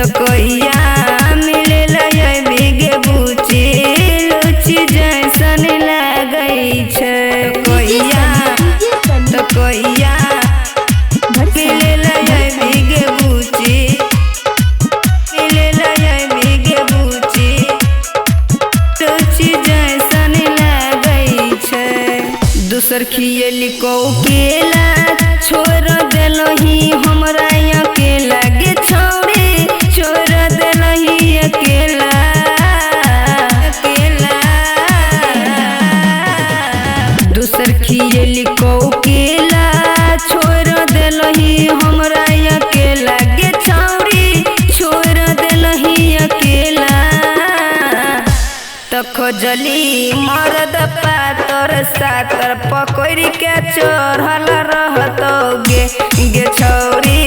त कहिया मिले लयबी गे बुची लुची जैसन लागै छै। कहिया त कहिया मिले लयबी गे बुची, मिले लयबी गे बुची लुची जैसन लागै छै। दोसर खियली कौ केला छोड़ देलही हमरा अकेला गे छौड़ी, छोड़ देलही अकेला अकेला। दोसर खियली कौ केला छोड़ देलही हमरा अकेला गे छौड़ी, छोड़ देलही अकेला। त खोजली मरद पातर सातर पकड़ के चढ़ल रहतौ गे, गे छौड़ी।